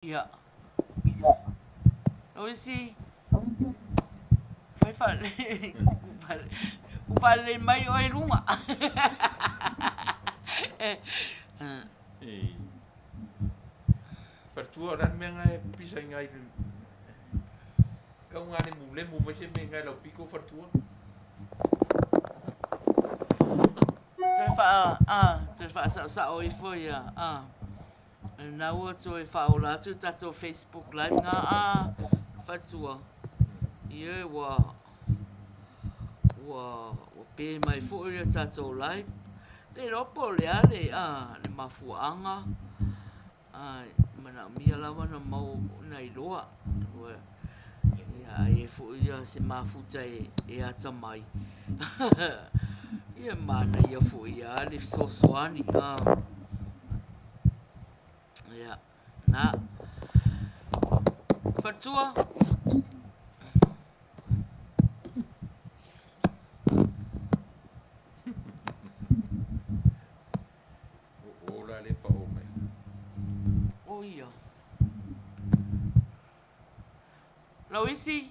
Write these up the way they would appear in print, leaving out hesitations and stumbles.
Ia. Louisi, fai faalelei, ua faalelei mai oe i luga. Faletua, o le a le mea lena e pisa i ina i le tau na lemulemu mai se mea i ina i lau pito faletua? Toe faa, a, toe faasaosao ifo ia, a. Lena ua toe faaola atu le tatou Facebook live na a faletua. Ia ua ua ua pe mai foi le tatou live. Le iloa po o le a le a le mafuaaga a manaomia lava ona mau ona iloa. Ua ia a i ai foi ia se mafuta e atamai ia manaia foi lava le fesoasoani. Ia, na. Faletua. O la le pao mai. O ia. Lauisi.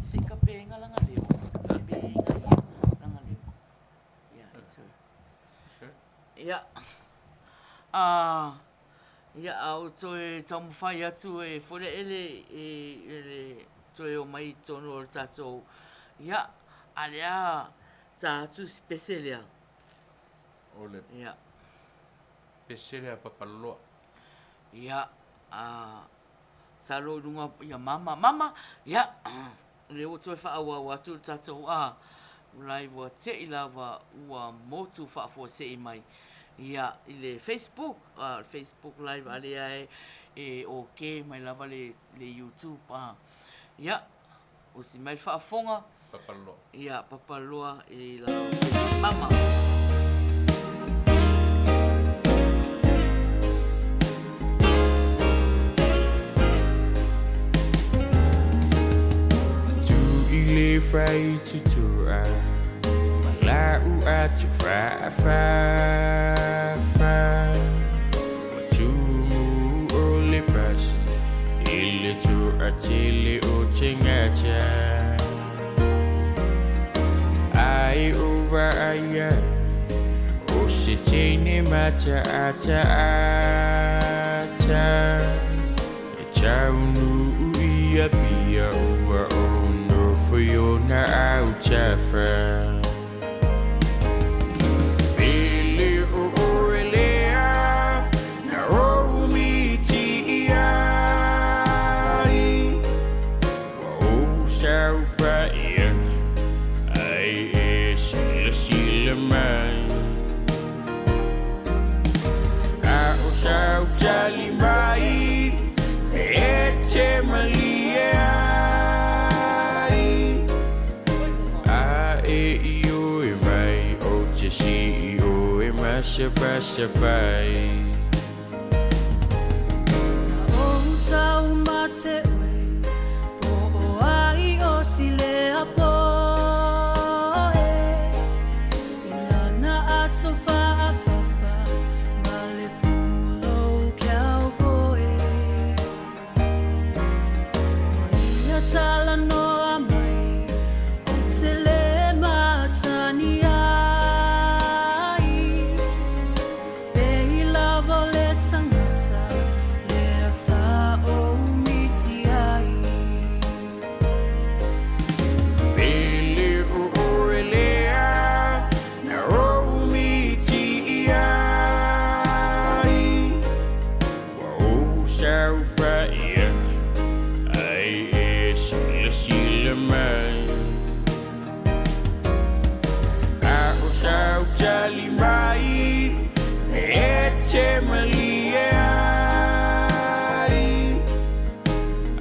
Se i kapenga langa leo. Kapenga ia langa leo. Yeah, it's her. Ia. Ah, ia a o toe taumafai atu e Faleele e le toe o mai i totonu o le tatou ia, a lea ta atu si pese lea. O le Ia. pese lea Papaloloa. Ia, a salo i luga ia mama, mama, ia, lea ua toe faaauau atu le tatou a live ua te'i lava ua motu faafuasei mai ia i le Facebook, a o le Facebook live a lea e ok mai lava le YouTube a. Ia, Usi mai le faafofoga. Papaloa. Ia, Papaloa i la mama. Tu i le fai tutua Ma lau atu fa fa fa Ma tumu o le pasi I le toatele o te gata Ai o vaaia O se teine mataataata E taunuu i Apia Ua nofo i ona autafa Pele o oe lea Na ou miti ai Ua ou saofai atu Ai e silasila mai A o sau tali mai E te malie ai A e ioe mai Ou te sii oe masapasapai. Na ou taumate oe, po o ai o silea poe, I lana ato faafafa ma le pulou cowboy. Ua ia talanoa mai, ou te le masani ai. Pei lava le tangata lea sa ou miti ai. Pele o oe lea na ou miti ai. Ua ou saofai atu ai e silasila mai. A o sau tali mai e te malie ai.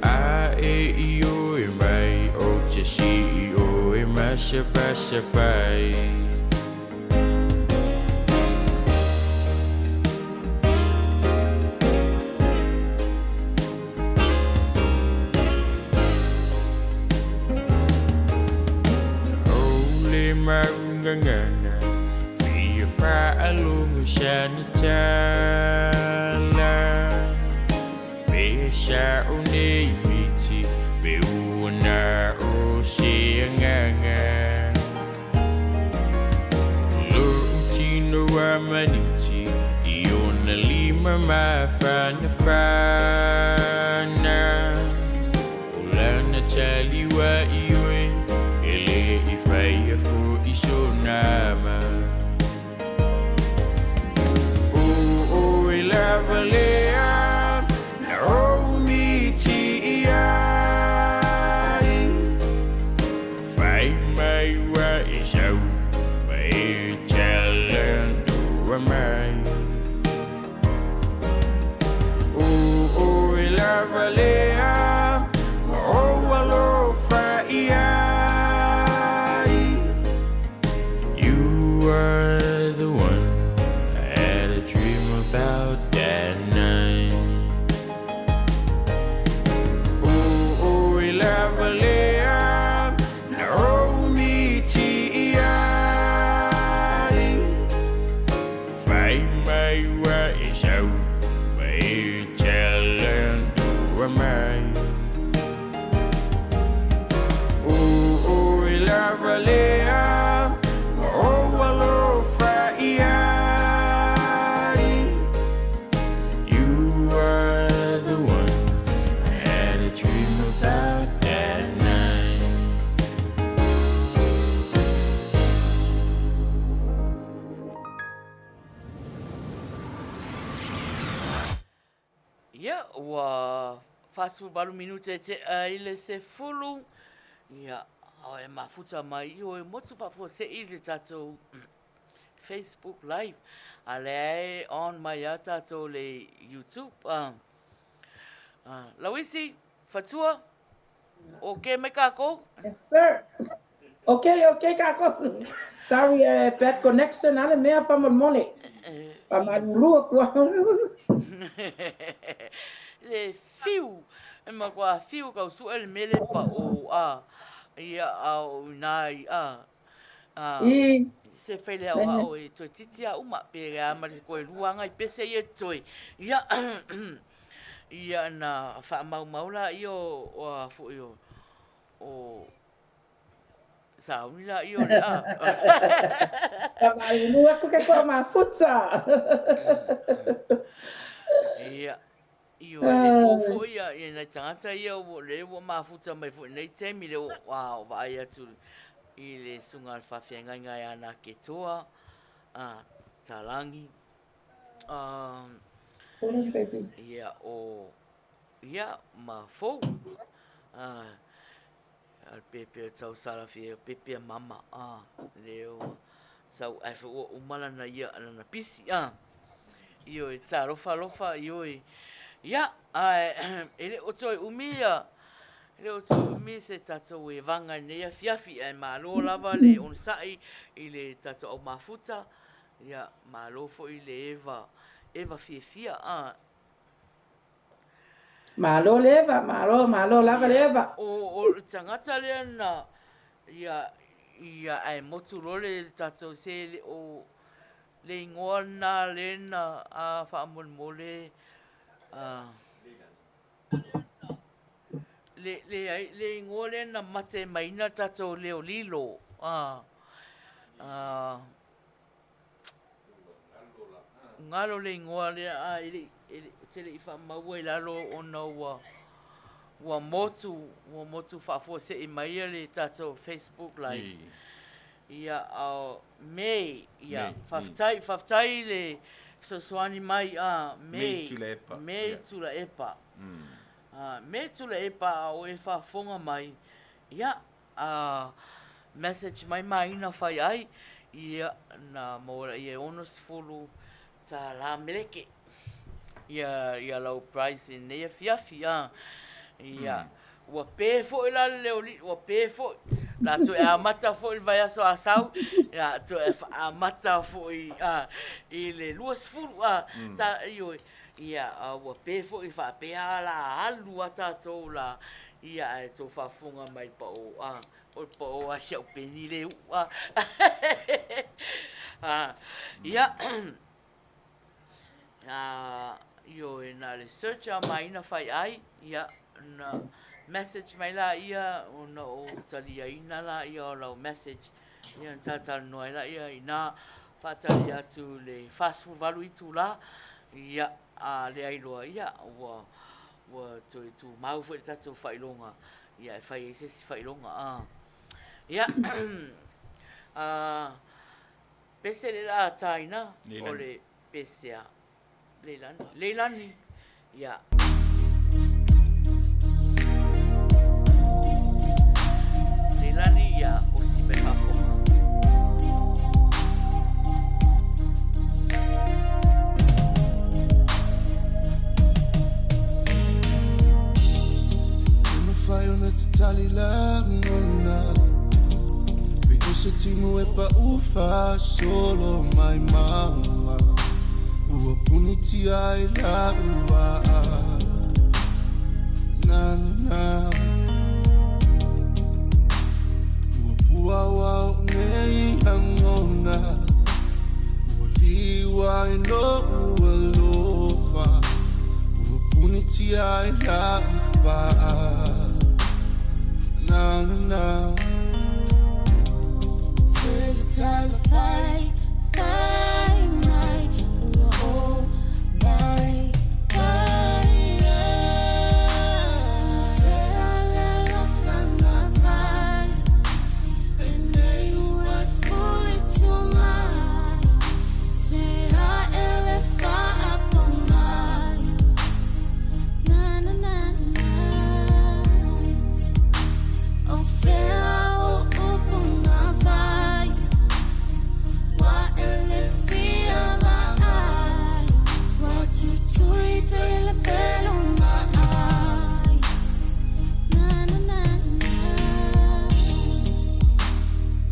A e ioe mai ou te sii oe masapasapai. O le mau gagana, fia faalogologo. sana tala Pe sa o nei miti Pe ua na o se agaga Lo'u tino a maniti I ona lima mafanafana O lana tali ua ioe E le i faia fo'i sona ma O oe lava lea Na ou miti i ai Fai mai ua e sau Ma e talanoa mai O oe lava lea Na ou alofa i ai You are the one I had a dream about that night O oe lava lea Na ou miti i ai Fai mai ua e sau Ma e talanoa mai O oe lava lea Na ou alofa i ai You are the one I had a dream about that night. Ia, ua 48 minute e tea i le 10, ia, e mafuta mai i o e motu faafuasei le tatou Facebook live, a lea e on mai a tatou le YouTube. Lauisi, Fatua, okay mai kākou? Yes, sir. Okay, okay kākou. Sorry, bad connection, ale mea faamolemole. Faamalulu aku au. Le fiu, e matua fiu kau sue le mele pa o a ia a o ina i a. A, I. Se fai le ao ao e toe titi a uma pe a ma le koe luanga i pese ia toe. Ia ia na faamaumau la ia o a foi o o sauni la ia o le a. Famalulu aku ke koa mafuta. Ia. Ioe, e fou foi ia, ia nai tagata ia ua, lea ua mafuta mai foi i nei taimi, lea ua, ua vaai atu i le susuga a le faafeagaiga ia Naketoa, a, Talangi, a, ia, o, ia, ma Fou, a, a le pēpē o Tausalafia, pēpē a mama, a, lea ua sau ae foi ua uma lana ia, lana pisi, a. Ioe, talofa alofa, ioe. Ia, ae e le o toe umi ia, e le o toe umi se tatou e vaga i lenei afiafi, ae malo lava le onosai i le tatou au mafuta, ia, malo foi le eva, eva fiafia, a. Malo le eva, malo, malo lava le eva. O, o le tagata lea na, ia, ia ae motu loa le tatou se le o, Le igoa lena lena a faamolemole a le leai le igoa lea na mate mai na tatou leo lilo a a galo le igoa lea a e le e le te le i faamaua i lalo ona ua ua motu ua motu faafuasei mai le tatou Facebook live. Ia, o May, ia, faafetai, faafetai i le fesoasoani mai a May, May Tulaepa. May Tulaepa, a o e faafofoga mai, ia, a message mai maina fai ai, ia, na maua laia e $60 meleke, ia, ia lau prize i lenei afiafi, a, ia. Ua pe foi la le leo ua pe foi. La toe amata foi le vaiaso a sau, la toe amata foi a, i le 20 a, ta, ioe, ia, a, ua pe foi faapea la alu a tatou la, ia, ae tou faafofoga mai le pao, a, o le pao a si au peni le uu, a. A, ia, A, ioe, na o le search lava o Maina Faiai, ia, ona message mai laia ona ou taliaina laia o lau message, ia ona talatalanoa ai laia ina faatali atu i le 48 itula, ia, a leai loa, ia, ua, ua toe tumau foi le tatou faailoga, ia, e fai ai se isi faailoga, a. Ia, a, pese le laa taina, o le pese a Leilani. Leilani, ia. Leilani, ia, osi mai faafofoga. E mafai ona tatali lagona Pei o se timu e paʻu faasolo mai mauga Ua punitia ai la'u vaa Na na na Ua puaoa o'u nei lagona Ua liua ai lo'u alofa Ua punitia ai la'u vaa Na na na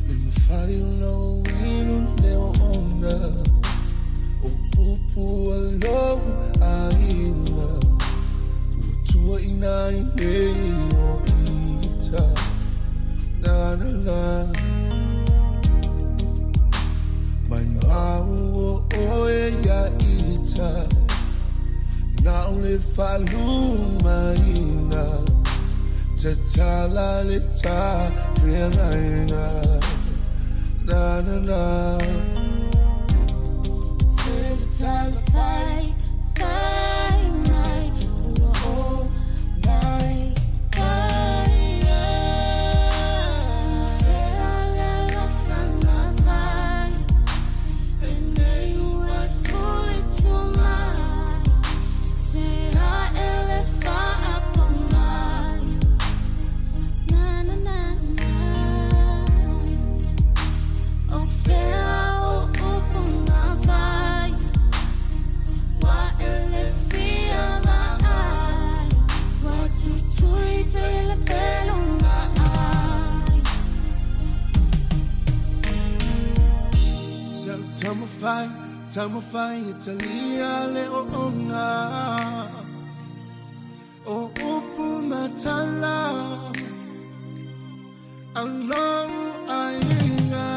Le mafai ona ou inu le oona O upu a lou aiga Ua tuuaina ai nei o ita Na na na Mai mau o oe ia ita Na'u le faalumaina Tatala le tafeagaiga Na na na Taumafai, taumafai e talia le oona O upu ma tala a lou aiga.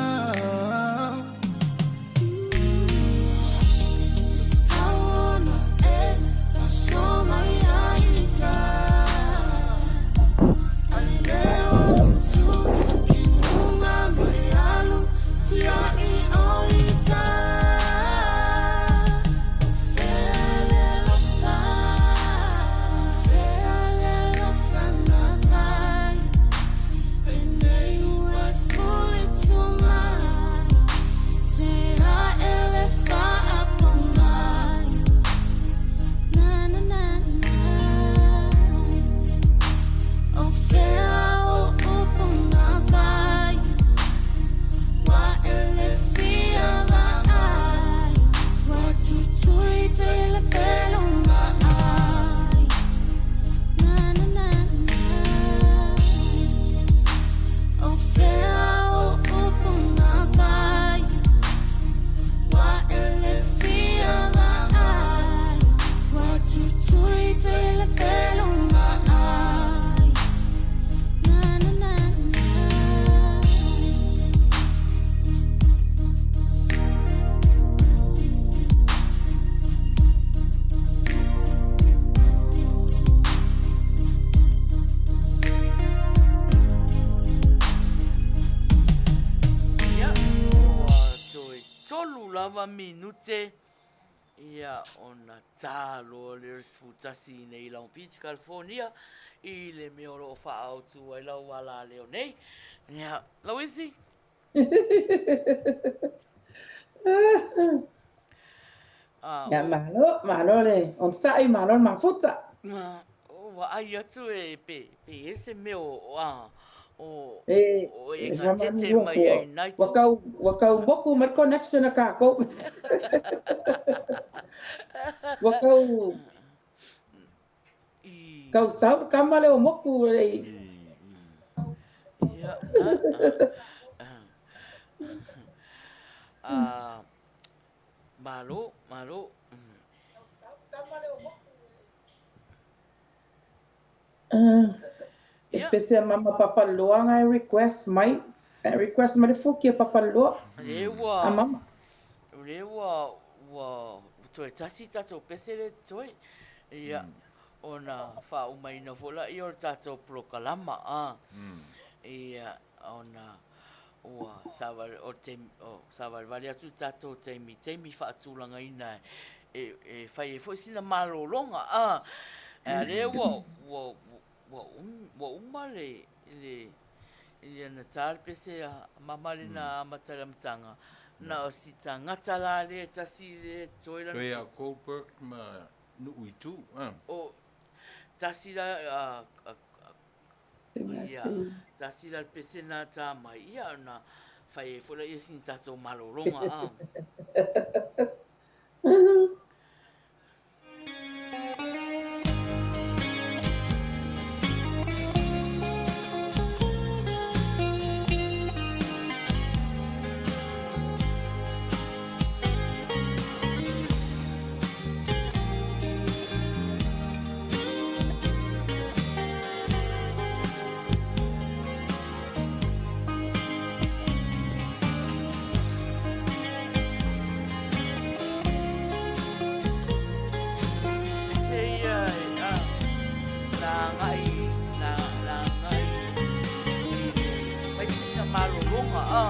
lava minute, ia, ona tā loa lea o le 11 i nei i Long Beach, California, i le mea o lo o faaautu ai lau alaleo nei. Ia, Louise? Ia, malo, malo le onosai, malo le mafuta. Ua ai atu e pe, pe i ai se mea o, a, o, E, o e e gatete faamalulu mai atu, ai nai ua tu. tau, ua tau moku mai le connection a kākou. Ua tau, I, tau sau le kama lea o moku e i. ia, a, a, a, malo, malo. E Ia. pese a mama Papaliloa nga e request mai, e request mai le fuki a Papaliloa. Lea ua, A mama. lea ua, ua toe tasi tatou pese lea totoe. Ia, ona faaumaina foi laia o le tatou polokalama, a. Ia, ona ua savali, o te, o savalivali atu le tatou taimi, taimi faatulagaina e, e fai ai foi sina malologa, a. A lea ua, ua, ua, ua uma le, le, ia na tā le pese a mama lena amata i le amataga, na o si tagata la lea e tasi lea e totoe lana Toe ia pese. Goldberg ma Nuu i tu, a. O, tasi la, a, a, Sina ia, se. tasi la le pese na tā mai, ia ona fai ai foi laia sina tatou malologa, a. Pese ia e, a, na agai, na, na agai i le fai sina malologa, a.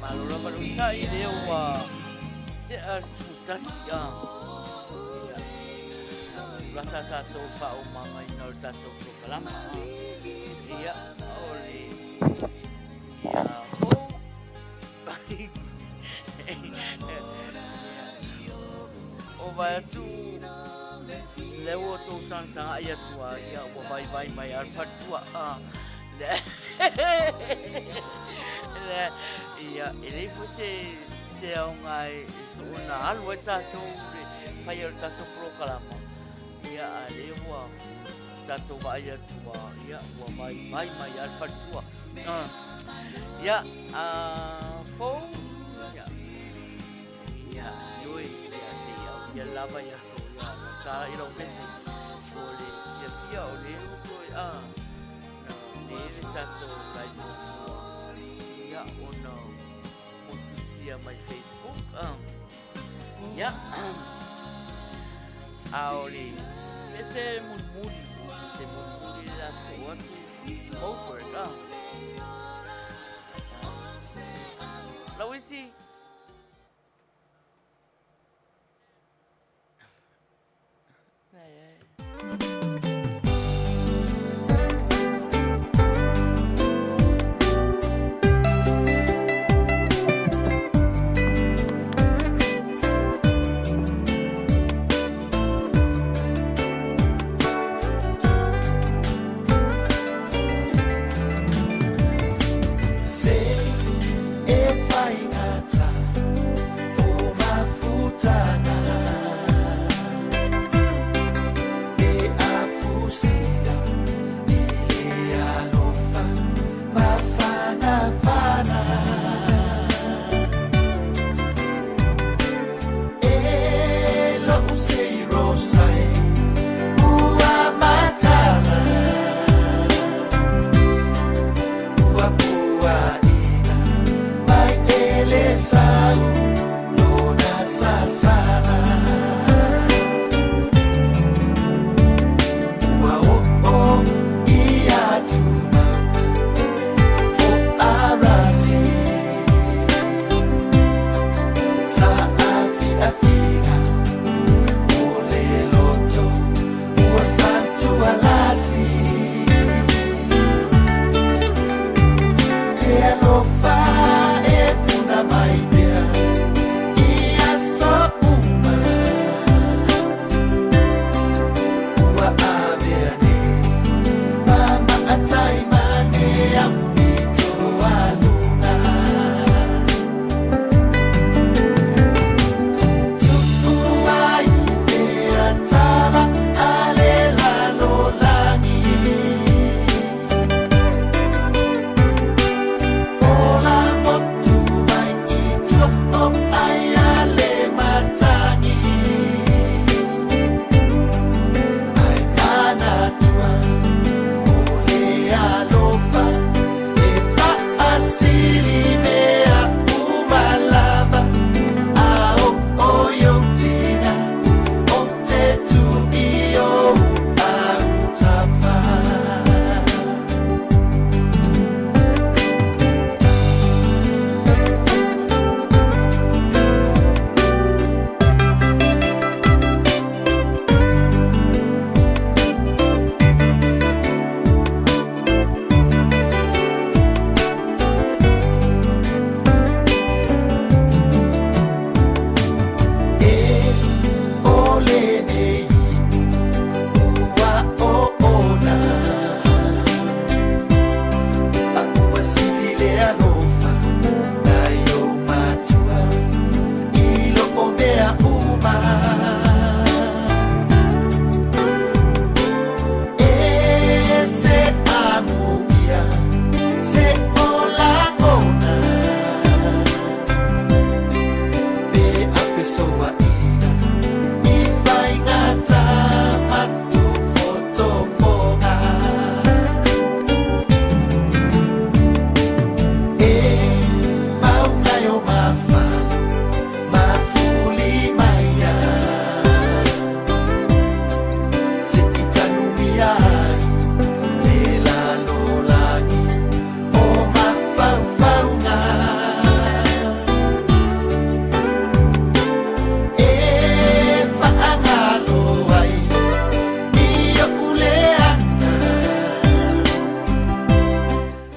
Malo lava le onosai lea ua tea le 11 a. Ia, lata tatou i le faaumagaina o le tatou polokalama a. Ia, o le, ia, o, o vae atu lea ua outou tagatagai atu a, ia, ua vaivai mai lava le faletua a. Le, le, ia, e leai foi se, se aoga e soona alu ai tatou le faia o le tatou polokalama, ia, a lea ua tatou vaai atu ua, ia, ua vaivai mai lava le faletua. Ia, fou, ia, ia, ioe, ia, se i aulia lava i aso, ia, na tala i lau message, mo le fiafia o le ua toe, na le le tatou live muamua, ia, ona motusia mai Facebook, ia, a o le mese mulimuli, mese mulimuli le a soo atu, Moford, Lauisi.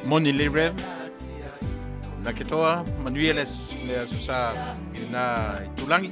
Moni le Rev, na ke toa, manuia le, le aso sa i nā itulangi.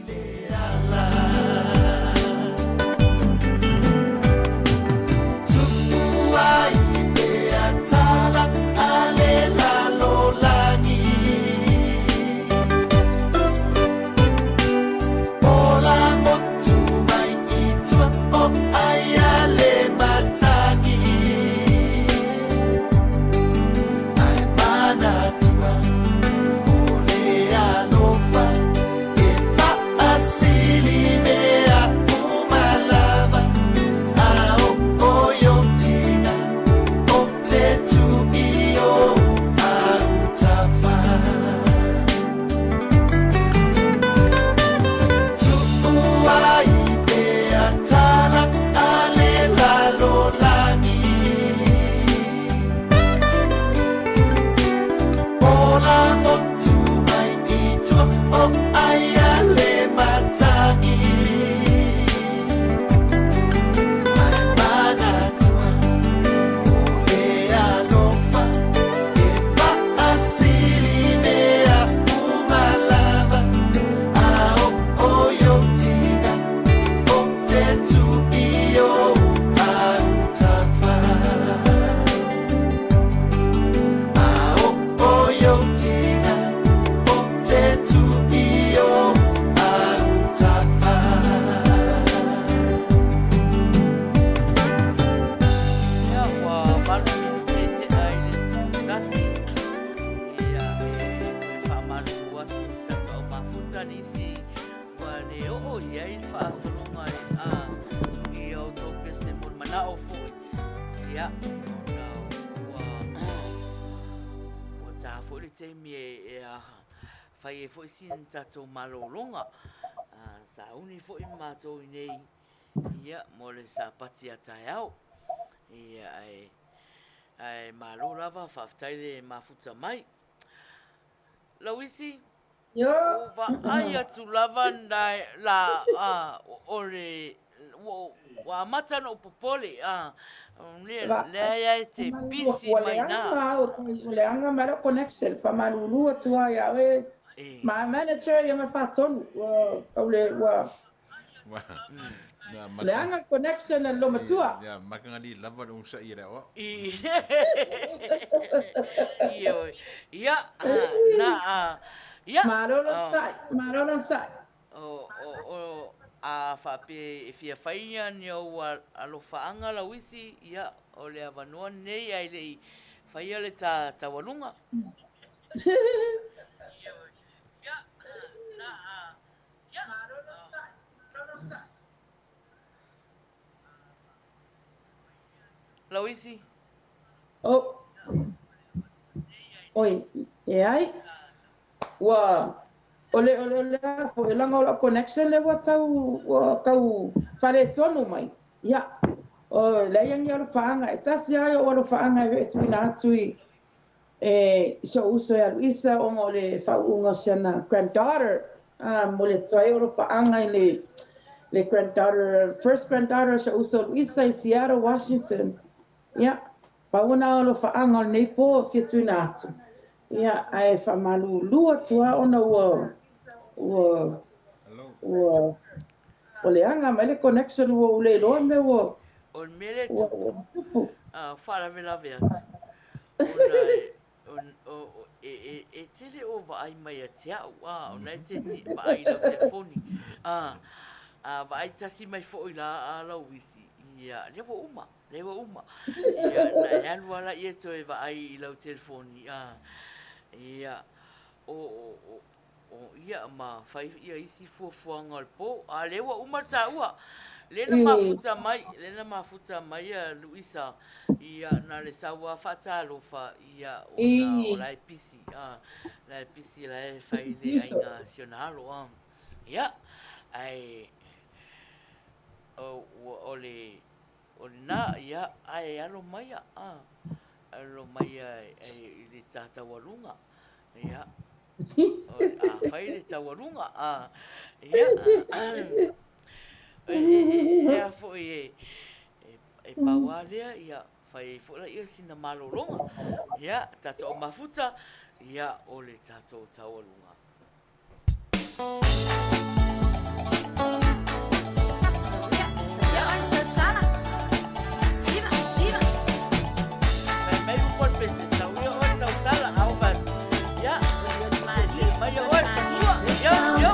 faasologa a i a outou pese mo le manao foi. Ia, ona ua ua ta foi le taimi e e fai ai foi sina tatou malologa. Sauni foi matou i nei ia mo le Sapati a taeao. Ia ae ae malo lava, faafetai le mafuta mai. Lauisi, Io. Ua vaai atu lava na, la, a, o le, ua, ua amata ona ou popole, a, le, leai e te pisi mai nā. Ua leaga mai lau connection, faamalulu atu lava ia oe, my manager ia ma faatonu, ua tau le, ua, leaga le connection a le loomatua. Ia makagali lava le onosai e le aoao. Ioe. Ia, na, ia. Malo le onosai, malo le onosai. O, o, o, a faapea e fia fai ni ou alofaaga Lauisi, ia, o le avanoa lenei ae le i faia le ta taualuga. Lauisi. Oh. Oi, e ai. Ua o le o le o le a foi leaga o lau connection lea ua tau ua tau faaletonu mai. Ia, o leai ni alofaaga e tasi lava ou alofaaga e tuuina atu i e i so'u uso ia Luisa ona o le faauuga o si ana granddaughter, a momoli atu ai alofaaga i le le granddaughter, first granddaughter o so'u uso Luisa i Seattle, Washington. Ia, pau lena o alofaaga o lenei po e fia tuuina atu. Ia, ae faamalulu atu lava ona ua ua ua ua leaga mai le connection ua ou le iloa le mea ua O le mea lea e ua tupu, ua tupu. a, faalavelave atu, ona e, o, o, e, e, e te le o vaai mai ia te au, a, ona e te ti, vaai i lau telefoni, a, a vaai tasi mai foi la a Lauisi, ia, lea ua uma, lea ua uma. Ia, na e alu lava laia toe vaai i lau telefoni, a, ia, o, o, o, O ia ma fai ia isi fuafuaga o le po. A lea ua uma le taua. Lea na mafuta mai, lea na mafuta mai ia Luisa, ia na le sau lava faatalofa, ia ona o la e pisi, a, la e pisi la e fai le aiga si ona alo, a. Ia, ae, o, ua, o le, o lena, ia, ae alo mai ia, a, alo mai ia i le ta taualuga, ia. A fai le taualuga, a, ia, e a foi e, e pau lava lea, ia, fai ai foi laia sina malologa, ia, tatou mafuta, ia, o le tatou taualuga. Fai mai upu a le pese, sau ia oe tausala, a ova atu. Ia, seesee mai ia oe le faletua. Ia, ia.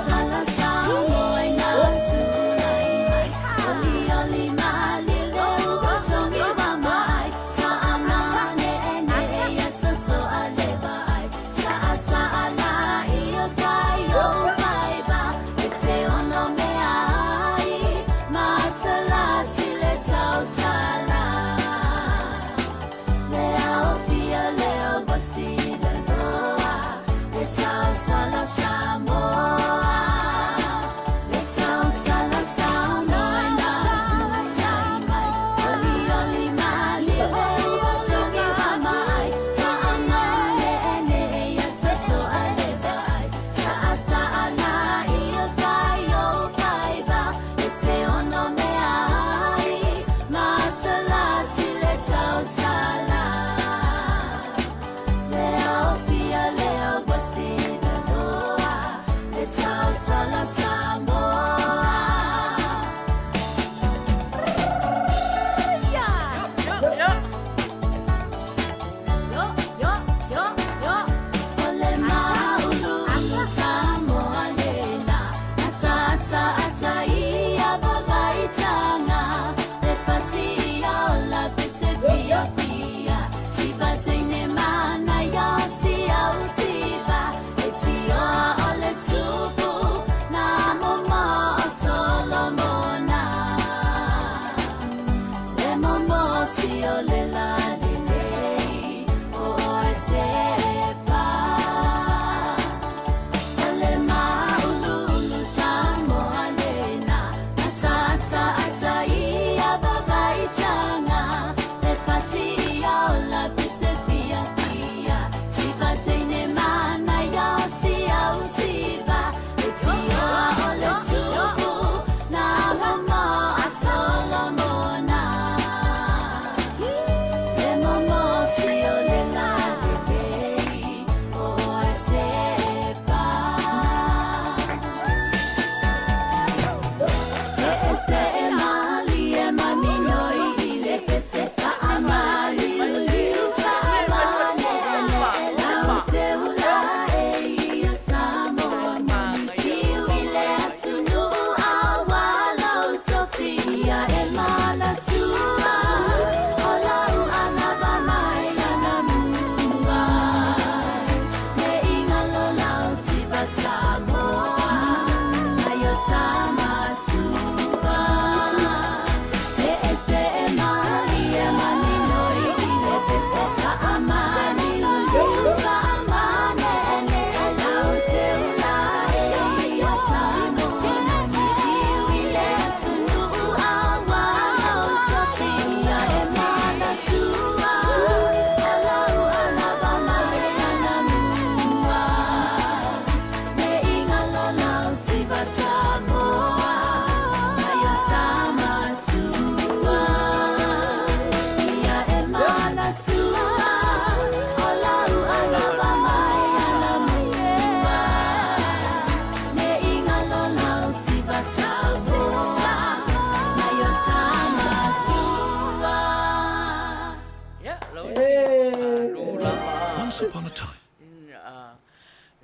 Once upon a time.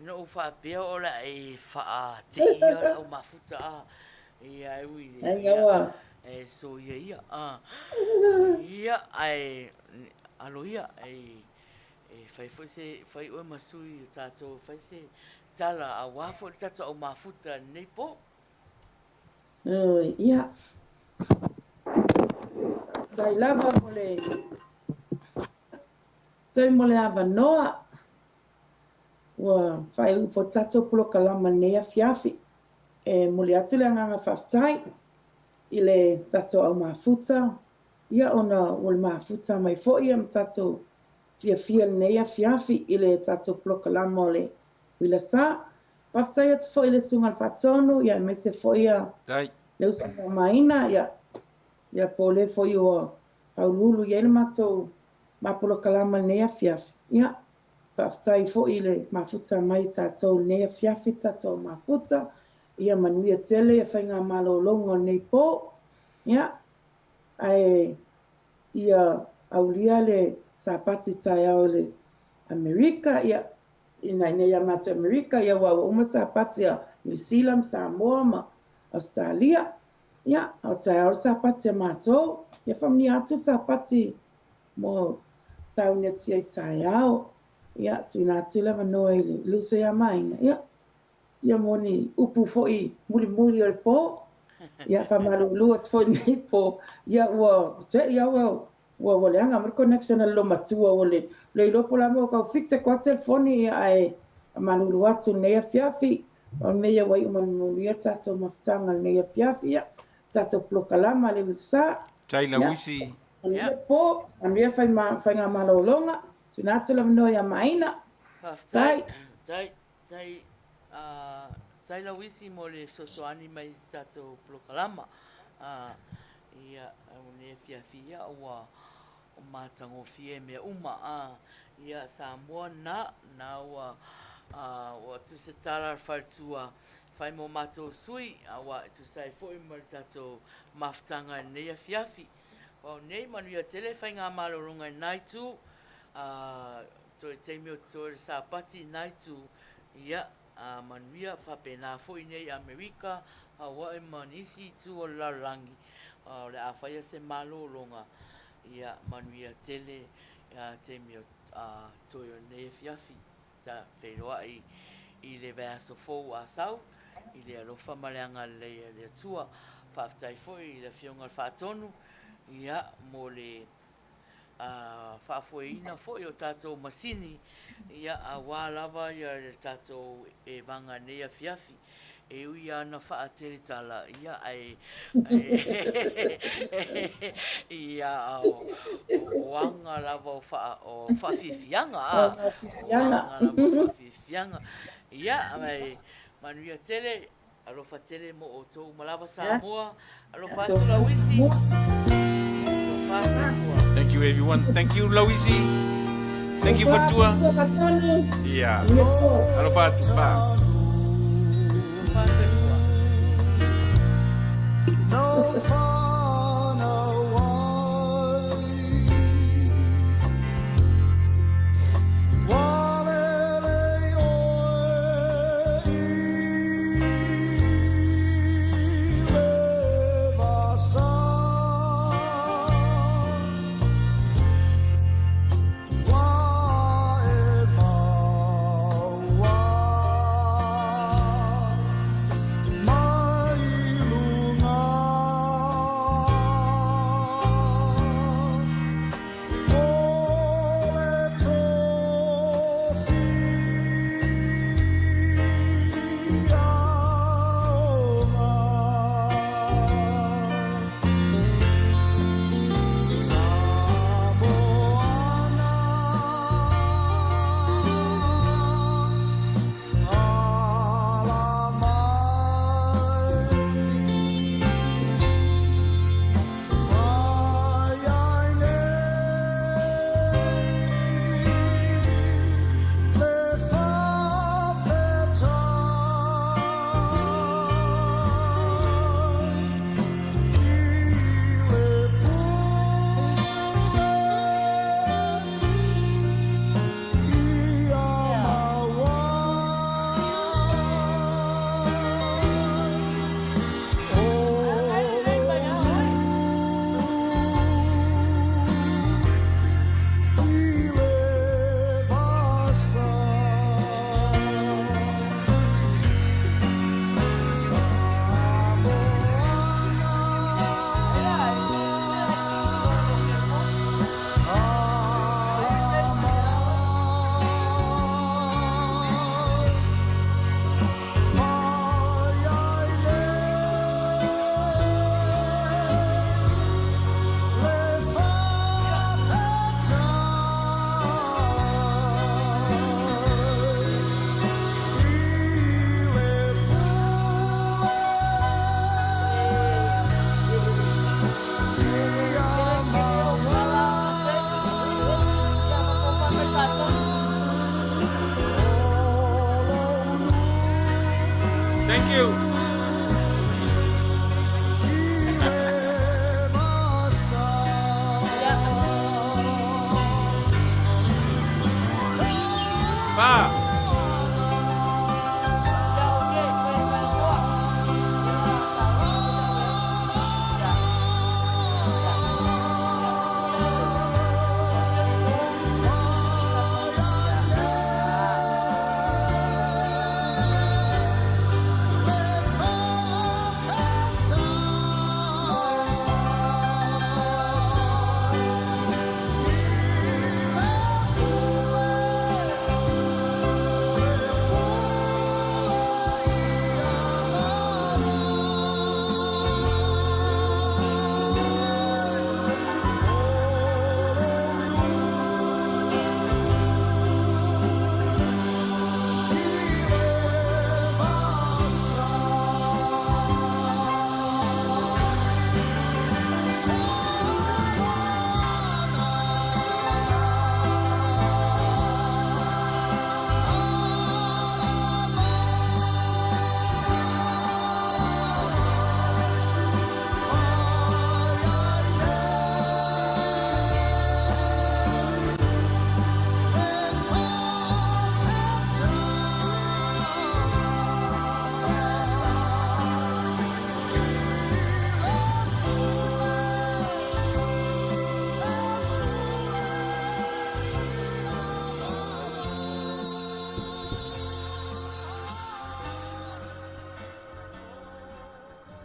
Na ou faapea o le a e faateia le au mafuta a. Ia e ui le. Ia e soia ia. Ia ae alo ia e e fai foi se fai oe ma sui o tatou e fai se tala aua foi le tatou au mafuta i lenei po. Ia. Faafetai lava mo le Faafetai mo le avanoa. Ua faaiu foi le tatou polokalama i lenei afiafi. E momoli atu le agaga faafetai i le tatou au mafuta, ia ona ua le mafuta mai foi ia ma tatou fiafia i lenei afiafi i le tatou polokalama o le Uila Sa. Faafetai atu foi i le Susuga i le Faatonu, ia aemaise foi ia le usoga a Maina, ia, ia po o le foi ua faauluulu i ai le matou ma polokalama i lenei afiafi. Ia, faafetai foi i le mafuta mai tatou i lenei afiafi, tatou mafuta. Ia manuia tele ia faigamalologa o lenei po. Ia, ae ia aulia le Sapati taeao i le Amerika, ia, ina inei ia matou Amerika, ia ua uma Sapati a Niu Sila ma Samoa ma Ausetalia. Ia, a o taeao le Sapati a matou. Ia faamanuia atu le Sapati mo sauni atu ai taeao. Ia, tuuina atu le avanoa i le uso ia Maina. Ia, ia mo ni upu foi mulimuli o le po. Ia, faamalulu atu foi i lenei po. Ia, ua te i au ua ua leaga mai le connection a le loomatua ua le le iloa po o le a mea ua tau fix e koa telefoni ia ae faamalulu atu i lenei afiafi. O le mea ia ua iu ma le manuia le tatou mafutaga i lenei afiafi. Ia, tatou polokalama le Uilsa. Tai Lauisi. Manuia po, manuia faigamalologa, tuuina atu le avanoa ia Maina. Faafetai. Tai, tai, tai Lauisi mo le fesoasoani mai i le tatou polokalama. Ia, o lenei afiafi ia ua matagofie mea uma. Ia, Samoa na, na ua, ua tusa tala le faletua Fai mo matou sui, aua e tusa ai foi ma le tatou mafutaga i lenei afiafi. Pau nei, manuia tele faigamalologa i lena itu, a, toe taimi o totoe le Sapati i lena itu, ia, a, manuia faapena foi nei i Amerika, Hawaii ma nisi itu o le lalolagi, a, o le a faia se malologa, ia, manuia tele, a, taimi o, a, toe o lenei afiafi. Sa feiloai i le vaiaso fou a Sau, i le alofa ma le agalelei a le Atua. Faafetai foi i le Afioga i le Faatonu, ia, mo le faafoeina foi o tatou masini, ia, aua lava le tatou evaga i lenei afiafi. E ui lava ina faatele tala, ia, ae, ia, o aga lava o faafiafiaga, a, o aga lava o faafiafiaga. Ia, ae manuia tele, alofa tele mo outou uma lava Samoa. Alofa atu Lauisi. Tofa soifua. Thank you everyone. Thank you Lauisi. Thank you Fatua. Yeah. Alofa atu. Bye.